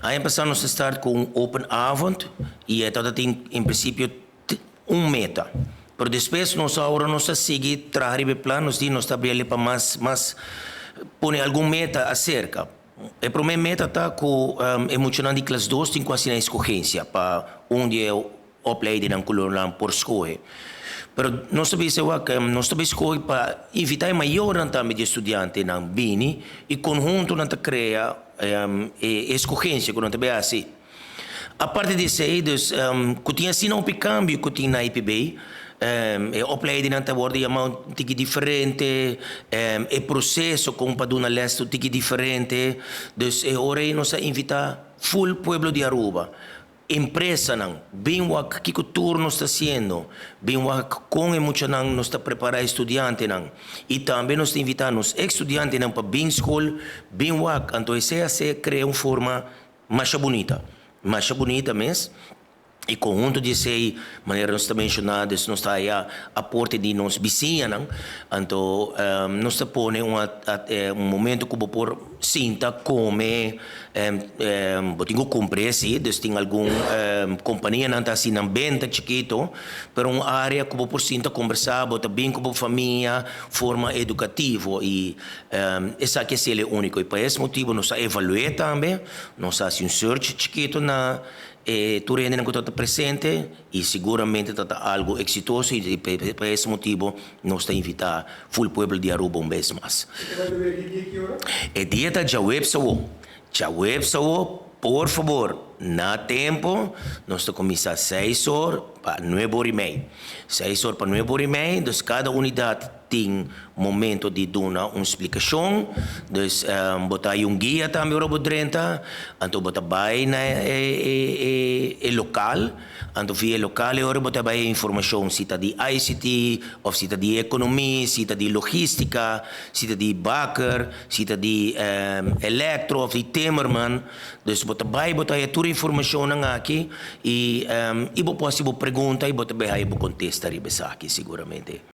Aña pasa nos a start cu un open avond y e tabatin en principio un meta. Pero despues nos awor nos a sigui traha riba e plan, nos di nos ta habri pa mas pone algun meta acerca. E prome meta ta cu e muchanan di klas 2 tin cu haci nan escogencia pa un di e opleidingnan cu lo nan por scoge. Pero nos ta bisa wak, nos ta bay scoge pa invita e mayornan tambe di e studiantenan bini y conhunto nan ta crea e escogencia cu nan ta bay haci. Aparte di esey, dus, cu tin asina hopi cambio cu tin na IPB, e opleidingnan ta wordo yama un tiki diferente, e proceso con pa duna les ta un tiki diferente. Dus e ora ey nos a invita full pueblo di Aruba, empresanan, bin wak kico tur nos ta haciendo, bin wak con e muchanan nos ta prepara e studiantenan. Y tambe nos ta invita nos ex studiantenan pa bin school, bin wak. Anto esey hace crea un forma masha bunita, masha bunita mes. Y conhunto di esey, manera nos ta menciona, dus nos ta haya aporte di nos bisiñanan. Anto nos ta pone un momento cu bo por sinta, come, bo tin cu cumpra si, dus tin algun companianan ta haci nan benta chikito, pero un area cu bo por sinta combersa, bo ta bin cu bo famia, forma educativo y esaki a ser e unico. Y pa es motibo nos a evalue tambe, nos a haci un search chikito na e tur hendenan cu ta presente y seguramente ta algo exitoso y pa es motibo nos ta invita full pueblo di Aruba un bes mas. E dia ta djaweps awo. Djaweps awo, por fabor, na tempo, nos ta cuminsa 6 or pa 9 or y mei. 6 or pa 9 or y mei, dus cada unidad tin momento di duna un explicacion. Dus bo ta un guia tambe ora bo drenta, anto bo ta bay na e local, anto via e local e ora bo ta bay informacion si ta di ICT, of si ta di economia, si ta di logistica, si ta di bakker, si ta di electro of di timmerman. Dus bo ta bay, bo ta haya tur informacionnan aki y bo por haci bo pregunta y bo ta bay haya bo contesta riba esaki seguramente.